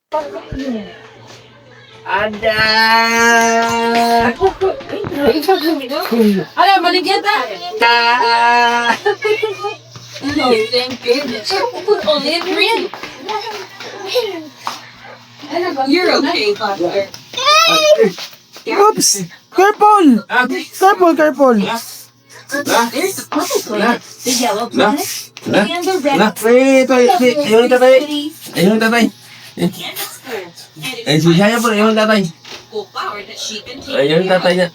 Ada! Ala, maligyan ta. Ta! Oh, thank goodness. Only three. You're okay, Buster. Oops! Careful! Careful, careful! There's the purple planet, the yellow planet, and the red Wait, wait, wait. Ayun, tatay. city Ayun, tatay. and the school. And Eh, si Shaya po, ayun, tatay. school flower that she can take Ayun, care of. tatay niya.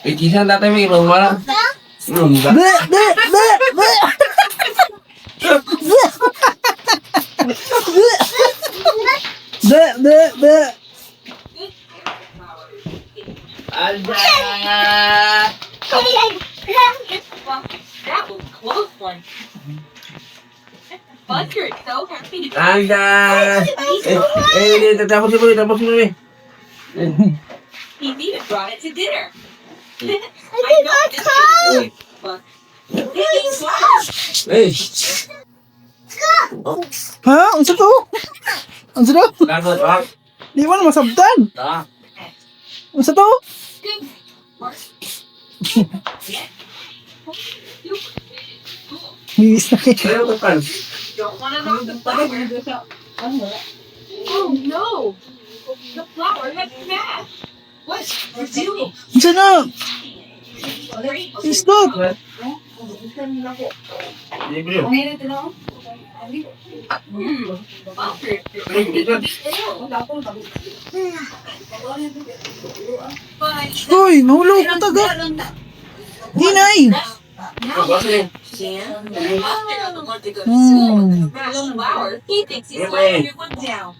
Wait, isa ang tatay mo, ibang wala. Be, be, be, be! Be, be, be! Ada! That was close one. Buster is so happy to Ada! Eh, eh, tapos mo, tapos mo eh. He even brought it to dinner. I know this is but Eh, Ha? Unsa to? Unsa to? lagot, ah. Di mo na masabtan. Ah. Unsa to? Miss na kayo. Ayaw ko pan. Don't want to knock the flower. Oh no! The flower has smashed. What to do? Unsa na? Stop! Libre. Buster But Uy, mahulog ang taga. Hinay! Buster doesn't want to go to school with a smashed flower. He thinks he's letting everyone down.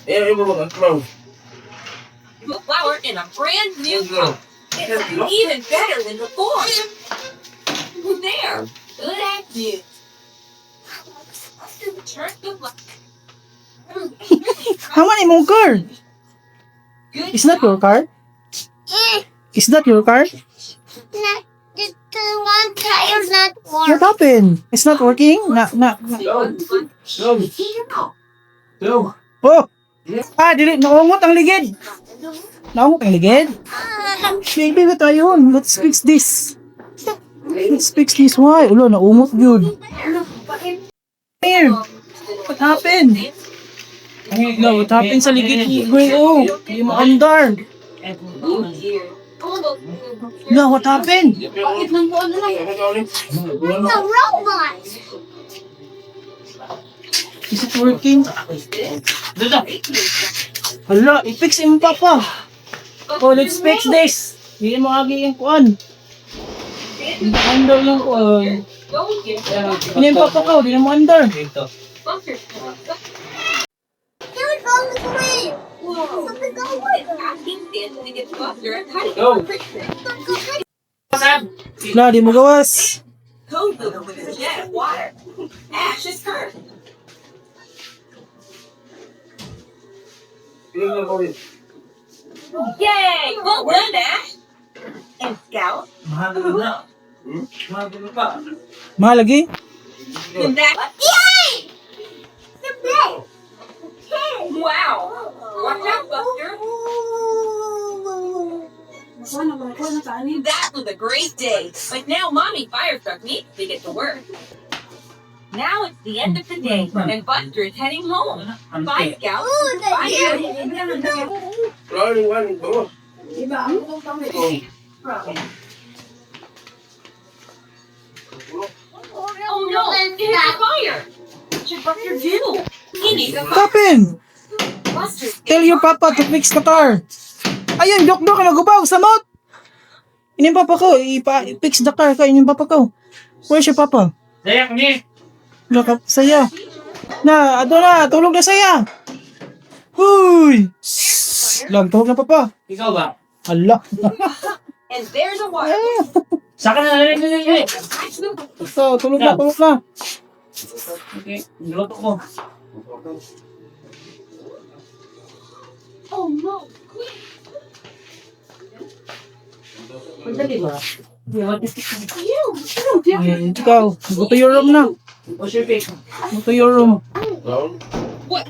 Eh, ibo ba ang The flower in a brand new cup. It's even better than before. There. Good idea. Turn the flower. How many mong car? Good Is that your car? Is that your car? Not the one tire's not What warm. happened? It's not working? Na, na, na. Go. Go. Go. Oh! Ah, dili. Naungot ang ligid. Naungot ang ligid? Baby, ba tayo? Let's fix this. Let's fix this. Why? Ulo, naungot yun. Here. What happened? No, what happened sa ligid ni Gray? Oh, di maandar. Oh dear. No, what happened? The robot. Is it working? Hala, i-fix mo papa. Oh, let's fix this. Hindi mo agi yung kuan. Hindi andar lang kuan. Go get Hindi yung papa ko, hindi mo andar. Buster. He was on the way. Something go away. Asking Santa to get Buster a cutting Go. for Christmas. La, di mo gawas. Code with a jet of water. Ash is cursed. Yay! Well done, Ash. And Scout. Mahal lagi? And that. Yay! The bed. Wow! Watch out, Buster. That was a great day. But now Mommy Fire Truck needs to get to work. Now it's the end of the day, and Buster is heading home. Bye, Scout. Ooh, the Bye, Oh no! There's a fire! What should Buster do? He needs a What happened? Buster. Tell your papa to fix the car. Ayun, dok dok, nagubaw, samot. Ini yung papa ko, ipa-fix the car ka, ini yung papa ko. Where's your papa? Dayak ni. Laka, saya. Na, ato na, tulog na saya. Huy! Lang, tulog na papa. Ikaw ba? Ala. And there's a water. Sa akin na lang lang. So, tulog na, tulog na. Okay, niluto ko. Oh no! Quick! Madali ba? Ay, ikaw, go to your room na. What's your pick? Go to your room. What?